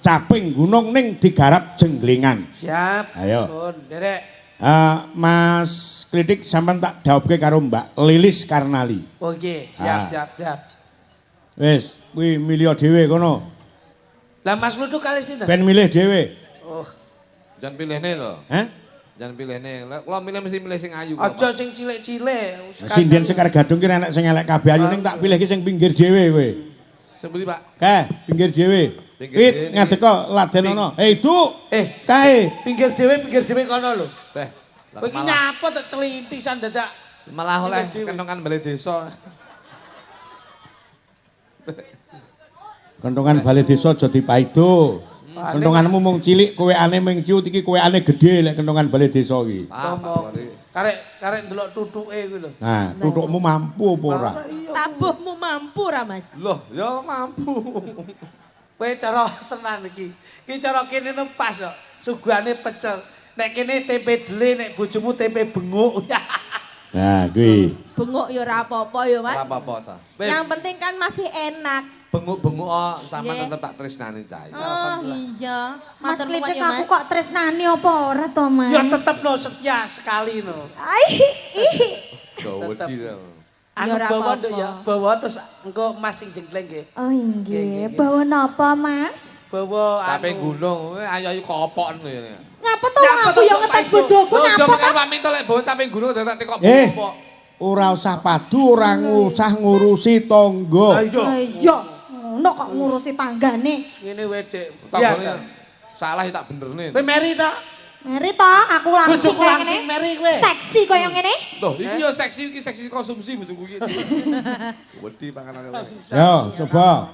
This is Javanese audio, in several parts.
Caping Gunung ning digarap jenglingan. Siap. Ayo. Pun, derek. Mas Klitik sampean tak dhawuhke karo Mbak Lilis Karnali. Oh nggih, siap, Ah. siap, siap. Wis, kuwi milih dhewe kono. Lah Mas Kluthuk kali sinten? Ben milih dhewe. Oh, Jangan pilihne lho. Hah? Jangan pilihne. Lah kula milih mesti milih sing ayu. kula, aja Pak. sing cilik-cilik. Sinden Sekar Gadung ki enek sing elek kabeh ayu ning tak pilih ki sing pinggir dhewe kowe. Sing pundi, Pak? Kae, pinggir dhewe. Pinggir Pit dhewe niki. ngadeka laden ana. Eh, itu. Eh, Kae. pinggir dhewe kono lho. Beh. Lah Kowe iki malah, nyapa tok celintisan dadak. malah oleh Pinggir dhewe. kentongan balai desa. Kentongan balai desa aja dipaido. Kentonganmu mung cilik, kowekane mung ciut iki kowekane gedhe lek kentongan balai desa iki. Ah, Pak Ngomong. Polri. Karek karek ndelok tutuke kuwi lho. Nah, tutukmu mampu apa ora? Tabuhmu mampu ra, Mas? Loh, ya mampu. Kowe cara tenan iki. Iki cara kene nu pas kok. Suguhane pecel. Nek kene tempe dele, nek bojomu tempe benguk. Nah, kuwi. Benguk ya ora apa-apa ya, Mas. Ora apa-apa ta. Wis Yang penting kan masih enak. benguk-benguk oh, sama Nggih. tetep tak tresnani cah. Oh iya. Mas Matur nuwun Klitik ya, aku Mas. kok tresnani apa ora to, Mas? Ya tetep no setia sekali no. Ai, ih. Jawa wedi lho. Anu Ya ora bawa apa-apa. nduk ya, bawa terus engko Mas sing jenggleng nggih. Oh Nggih, nggih, nggih. bawa napa, Mas? Bawa Caping anu. gunung, ayo ayo kopok ngono ya. Ngapa to wong Nyapa aku to, yo Pak ngetes Ibu? bojoku Lho, ngapa aja to? Pak Minto lek bawa caping gunung dadak tekok Eh. kopok. Ora usah padu, ora usah ngurusi tangga. Lah iya. Lah iya, ngono kok ngurusi tanggane. Ngene wae, Dek. Tanggane Biasa. salah ya tak benerne. Kowe meri ta? Meri to, aku langsing Bojoku kaya langsing ngene. meri kowe. Seksi kaya ngene. Loh, iki yo seksi, iki seksi konsumsi bojoku iki. Wedi panganane. Yo, coba.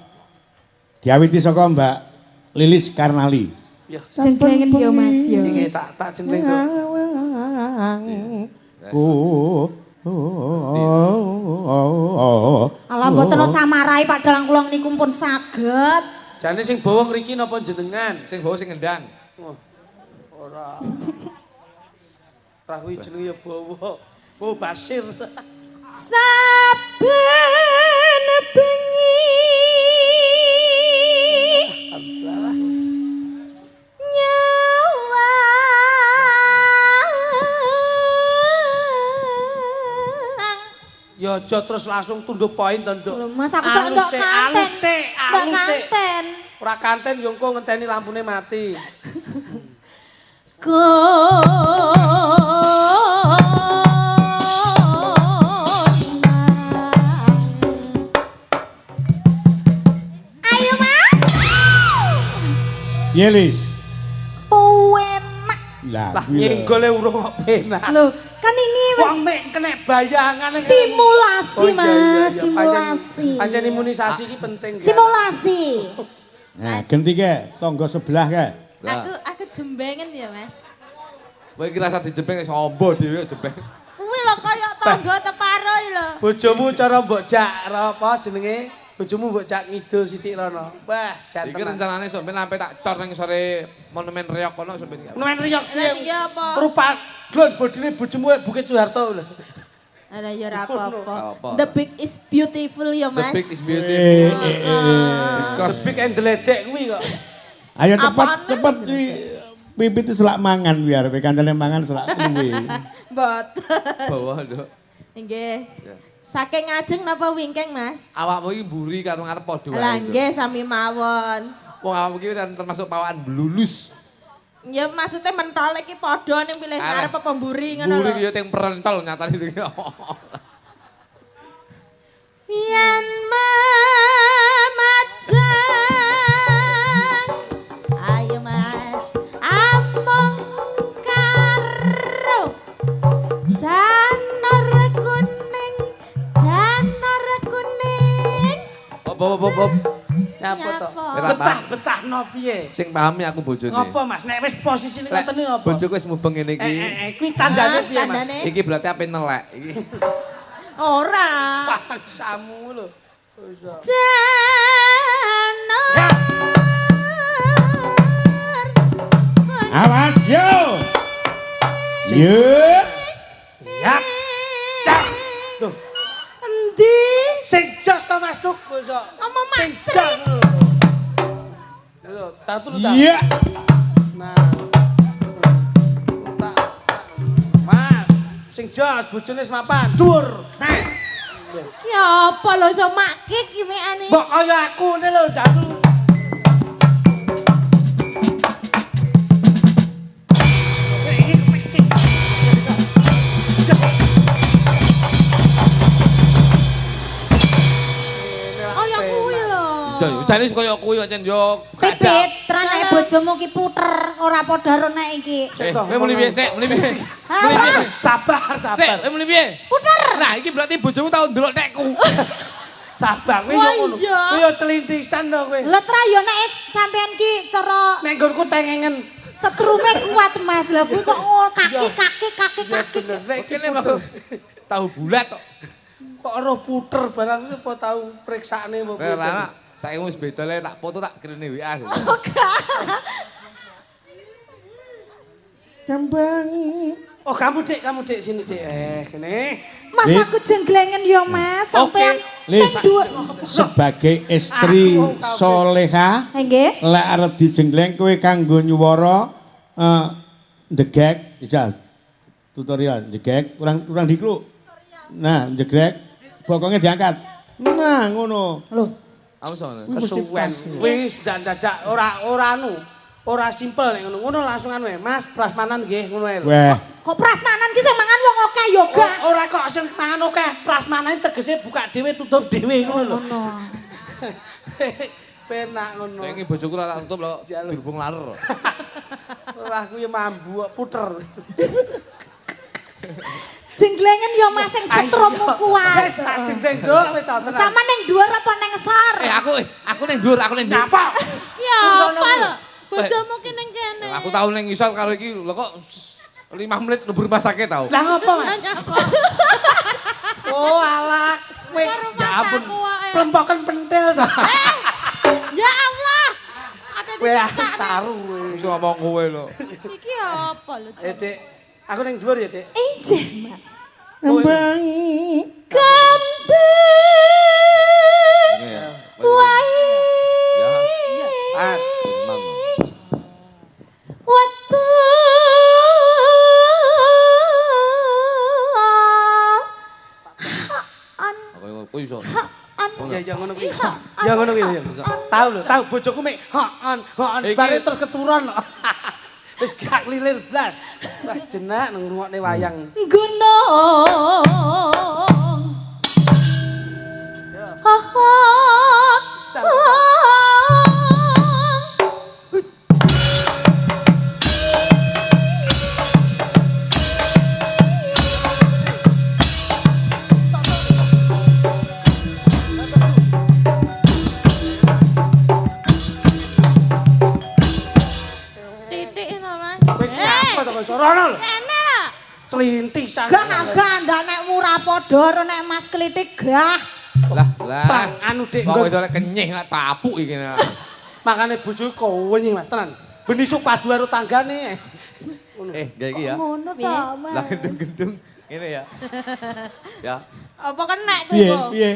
Diawiti saka Mbak Lilis Karnali. Ya. Jengklengen yo Mas yo. Iki tak tak jenggleng nduk. Ku. Alah mboten usah marahi Pak Dalang kula niku pun saged. Jane sing bawa ngriki napa jenengan? Sing bawa sing ngendang. Oh, ora. Ora kuwi jenenge ya bawa. Oh, Basir. Saben bengi Alhamdulillah. nyawang. Ya aja terus langsung tunduk poin to, Nduk. Lho Mas aku sak ndok Alus sik, kanten. alus sik, Ndok alus sik. kanten. Ora kanten yo engko ngenteni lampune mati. Ayo Mas. Piye, Lis? Puenak. Lah, Lah kuwi lho. nyenggole urung kok penak. Loh, kan ini Wong wis mek kena bayangan. simulasi Oh, iya, iya, Mas, iya. simulasi. Pancen imunisasi iki penting. ya. Simulasi. Nah, genti ke tangga sebelah ke. Lah. Aku jembengen ya, Mas. Kowe iki rasa dijembeng wis ombo dhewe jembeng. Kuwi lho kaya tangga teparo iki lho. Bojomu cara mbok jak apa jenenge? Bojomu mbok jak ngidul sithik rono. Wah, jan Iki tenan. rencanane sok ben sampe tak cor ning sore monumen Reok kono sok ben. Monumen Riok Lah tinggi apa? Rupa glon bodine bojomu kayak Bukit Soeharto lho. Alah ya ora apa-apa. Apa. The big is beautiful ya, The Mas. big is Eh, beautiful. eh, eh, eh. Because The big and deledek kuwi kok. Ayo cepet Apaan? cepet kuwi. Pipit selak mangan biar kancane mangan selak kuwi. Mboten. bawa nduk. Nggih. Ya. Saking ngajeng napa wingking, Mas? Awakmu iki mburi karo ngarep padha wae. Lah Nduk. nggih sami mawon. Wong awakmu iki kan termasuk pawaan blulus. Ya maksudnya mentol iki padha ning pilih Alah. ngarep apa mburi ngono Mburi lho. ki yo teng prentol nyatane iki. Yen memajang ayo Mas amung karo janur kuning janur kuning Op op op op. Nyapa to? Nyapa? Ora Betah-betahno piye? Sing paham ya aku bojone. Ngopo Mas? Nek wis posisine Lek ngoten iki ngopo? Bojoku wis mubeng ngene iki. Kuwi tandane Ah, piye Mas? tandane? Iki berarti ape nelek iki. Ora. Bangsamu lho. Iso. Janur Ya. Awas yo. Yo. Ya. Cas. Tuh. Endi? Sing jos to Mas Duk iso. Ngomong Sing macet. jos. Lho, tak tulu ta. Iya. Nah. Tak. Mas, sing jos bojone wis mapan. Dhuwur. Nah. Ki apa lho iso makik ki mekane. Mbok kaya aku ngene lho, dalu. Oh ya kuwi lho. Iya, jane kaya kuwi pancen yo. Pipit, teran nek bojomu ki puter, ora padha karo nek iki. Eh, kowe muni piye, Sik? Muni piye? Muni piye? Sabar, Sik, sabar. kowe muni piye? Puter. Nah, iki berarti bojomu tau ndelok tekku. Sabar kowe yo Wah, ngono. iya. Kowe yo celintisan to kowe. Lah tra yo nek sampean ki cara Nek nggonku tengengen. setrume kuat Mas. Lah kuwi kok kaki kaki kaki Ya kaki. bener. Nek iki Kene mau tahu bulat kok. kok roh puter barang iki apa tau priksane apa Kowe piye, ora nak, saiki wis beda le tak foto tak kirene WA. Kembang. Oh, kamu Dik sini Dik. Eh, kene. Mas Lis. aku jenglengen yo Mas, sampean Lis. ping dhuwur. Sebagai istri Aku kabeh. soleha, Nggih. lek arep dijengleng kowe kanggo nyuwara ndegek, bisa tutorial ndegek kurang kurang dikluk. Nah, njegrek bokongnya diangkat. Nah, ngono. Loh, Aku sono. Kuwi mesti Kesuwen. pas. Wis dadak ora ora anu. Ora simpel nek ngono. Ngono langsung anu ae. Mas, prasmanan nggih ngono ae lho. Weh, kok prasmanan ki sing mangan wong akeh yo gak. Ora kok sing mangan akeh. Prasmanan tegese buka dhewe tutup dhewe ngono lho. Ngono. Penak ngono. Saiki bojoku ora tak tutup lho, Jaluk. dirubung laler. Ora aku ya mambu kok puter. Jenglengen yo Mas sing setrummu kuat. Wis tak jenggleng nduk wis tak tenang. Sama ning dhuwur apa ning ngesor? Eh aku ning dhuwur, aku ning dhuwur. Nyapa? Ki apa lho? Bojomu ki ning kene. Aku tau ning ngisor karo iki lho kok 5 menit mlebu rumah sakit tau. Lah ngopo, Mas? Nyapa? Oh, alah. Kowe Kok rumah ya ampun. aku wae. Plempoken pentil ta. Ya Allah. Ada di Kowe aku saru kowe. Wis ngomong kowe lho. Iki apa lho? Eh, Dik. Aku ning dhuwur ya, Dik. Injih Mas. kembang. Kembang Ini ya. wae Ya. Mas. Mam. watu an Aku kowe iso. an Ya ya ngono kuwi. Ya ngono kuwi ya. Tahu lho, tahu bojoku mek hoon, hoon Iki- bare terus keturun. Wis gak klilir blas. Wah jenak nang ngrungokne wayang. gunung ha ha Titik lho, Mas. Kowe iki apa to kok sorono lho. Kene lho. Celintisan. Gah gah ndak nek murah padha karo nek Mas Klitik gah. Lah, lah. Bang, anu Dik. Wong itu lek kenyih lek tapuk iki. Makane bojoku kowe Mas tenan. Ben isuk padu karo tanggane. Eh, gawe iki ya. Ngono to, Mas. Lah gendung-gendung ngene ya. Ya. Apa kenek kuwi Piye? kok? Piye?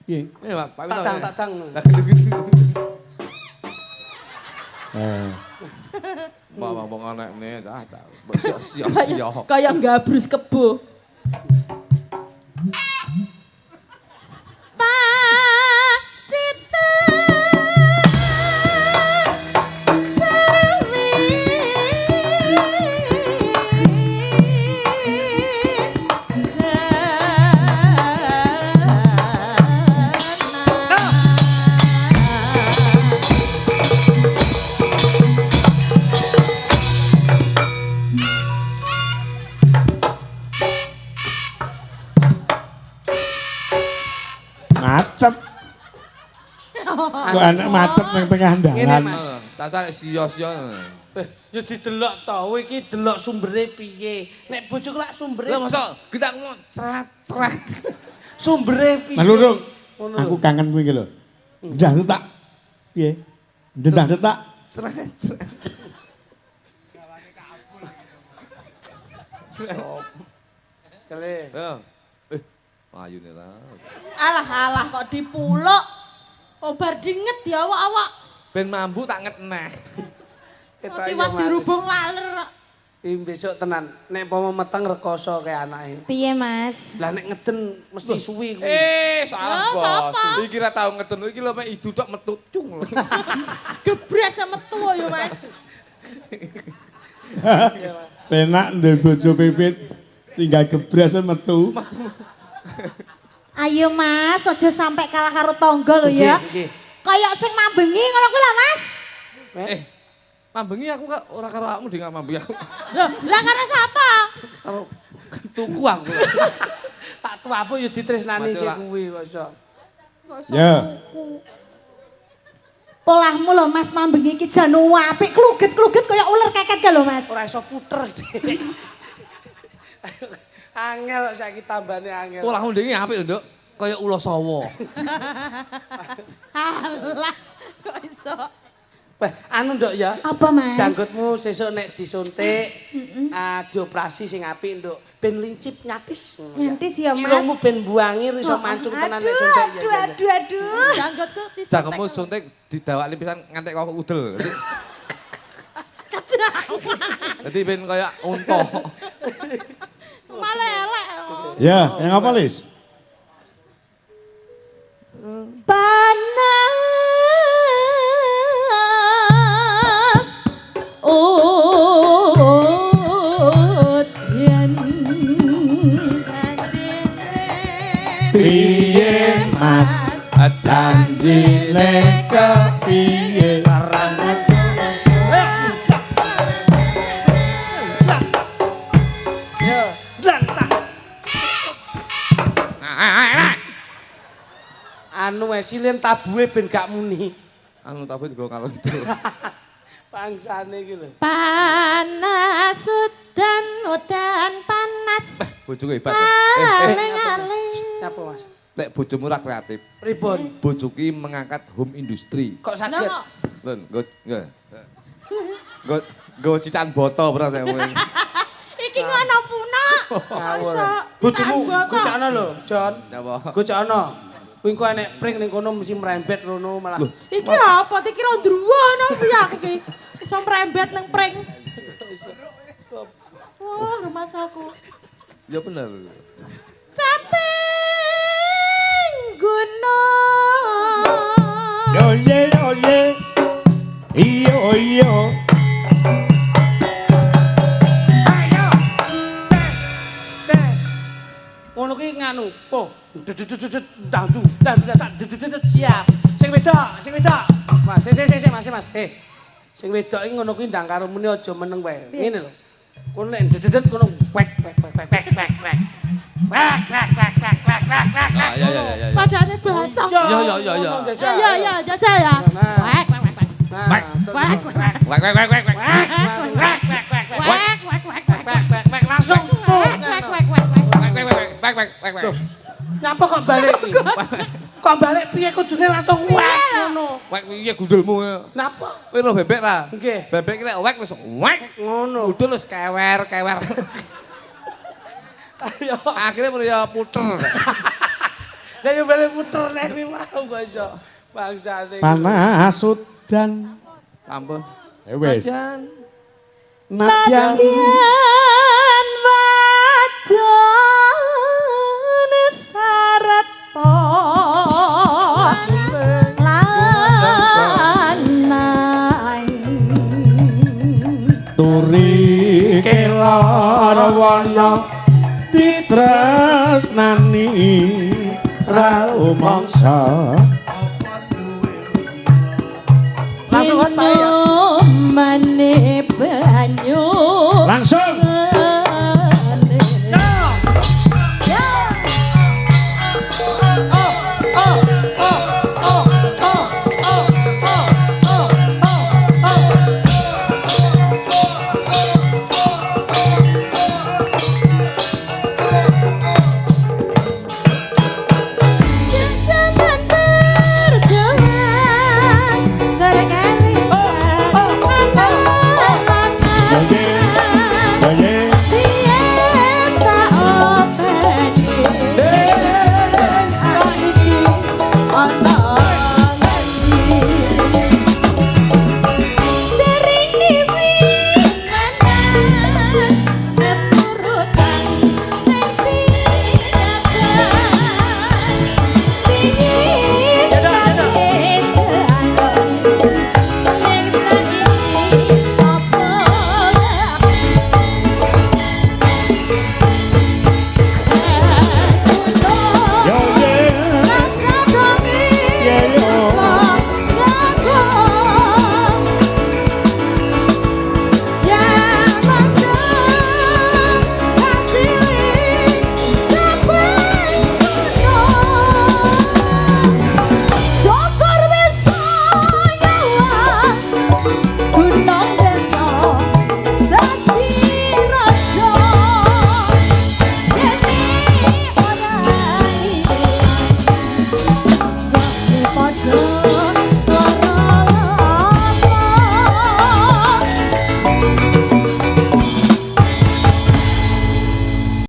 Piye? Ini Pak, Pak Wino. Tak dang, tak dang. Lah gendung-gendung. Eh. Mbak ngomong anekne, ah, siok-siok. Kaya gabrus kebo. Macet. Kok anak macet nang tengah Ngene, dalan. Mas. Tak cari siok-siok. Eh, ya didelok to, kowe iki delok sumbere piye. Nek bojoku lak sumbere. Lah mosok kita ngomong cerat cerat. Sumbere piye? Mas Lurung, Ngono aku lho. kangen kowe iki lho. Ndah tak. Piye? Ndah tak. Cerat cerat. Kele. Ya. Eh, ayune ra. Alah alah kok dipuluk. Obar dinget ya awak-awak. Ben mambu tak ngetneh. Tiwas dirubung laler. Iki besok tenan, nek umpama meteng rekoso kaya anake. Piye, Mas? Lah nek ngeden mesti suwi kuwi. Eh, salah Lho, bos. sapa? Iki ra tau ngeden, iki lho mek idu tok metu cung lho. Gebres sama metu yo, Mas. Penak ndek bojo pipit tinggal gebres metu. Ayo, Mas, aja sampai kalah karo tangga lho ya. Nggih, nggih. Kayak sing mambengi ngono kuwi lah, Mas. Eh, mambengi aku kok ora karo awakmu ding mambengi aku. Loh, lah karo sapa? Karo tuku aku. Tak tuapu ya ditresnani Mati sik ora. kuwi kok iso. Kok iso Ya. tuku? Polahmu lho Mas mambengi iki jan apik kluget-kluget kaya uler keket ga lho Mas. Ora iso puter, Dik. Angel kok saiki tambane angel. Polahmu ndingi apik lho, Nduk. Kaya ula sawa. Alah, kok iso? Wah, anu Nduk ya. Apa Mas? Janggutmu sesuk nek disuntik, dioperasi sing apik Nduk, ben lincip nyatis. Ngono ya. Nyatis ya, Mas. Irungmu ben buangir iso mancung tenan nek suntik. Aduh, aduh, aduh, aduh. Janggutku disuntik. Jangkepmu suntik didawakne pisan ngantek kok udel. Dadi ben kaya unta. Malah elek. Oh. Ya, yang apa Lis? Panas udan. Janjine Piye Mas? Janjine kepiye? Yo, lantak. Anu wes silen tabuhe ben gak muni. Anu tabu digo kalau itu. Bangsane iki lho. Panas udan udan panas. Bojoku hebat. Eh, Aling-aling. Nyapa Mas? nek bojomu ra kreatif. Pripun? Bojoku iki mengangkat home industry. Kok Lah saged? kok Lho, nggo nggo. Nggo nggo cican boto ora saya ngomong. iki ngono punok. Ngawur. Iso. Bojomu Citaan boto. gocakno lho, Jon. Nyapa? Gocakno. Kuwi engko enek pring ning kono mesti merembet rono malah. Iki apa? Dikira ndruwo ngono piye aku iki? Iso mrembet nang pring. Wah, rumah saku. Ya bener. Caping gunung. Yo ye yo ye. Iyo iyo. Ayo. Tes. Tes. Ngono kuwi nganu, po. Dududududud dangdu dangdu tak dudududud siap. Sing wedok, sing wedok. Mas, sing sing sing Mas, Mas. Eh. Sing wedok iki ngono kuwi ndang karo muni aja meneng wae. Ngene lho. Kono nek dududud kono wek wek wek wek wek wek wek. Wek wek wek wek wek wek wek. Ah, ya ya ya ya. Padane basah. Ya, ya, ya, ya. Ya ya jajal ya. Nah. Wek wek wek wek. Nah, Wek. Wek wek wek. Wek wek wek wek wek. Wek langsung wek wek wek wek. Wek wek wek wek. Wek wek wek langsung. Wek wek wek wek wek. Wek wek wek wek wek wek wek. Nyapa kok balik iki? Kok balik piye kudune langsung wek ngono. Wek piye gundulmu? Napa? Kowe ro bebek ra? Nggih. Bebek ki lek wek wis wek. Ngono. Gundul wis kewer kewer. Ayo. Akhirnya perlu ya puter. Lah yo balik puter nek kuwi mau kok iso. Bangsane. Panas udan. Sampun. Eh wis. Jan. Nadyan Nadyan wadon sarta lanang. turi kelor wana titresnani ra umangsa. Langsung hot Pak ya. Inumane banyu. Langsung. Yo. Oh, oh, oh, oh, oh, oh, oh, oh, oh, oh. Zaman berjuang berkali Oh, oh, oh, Oye, oye, Gunung desa.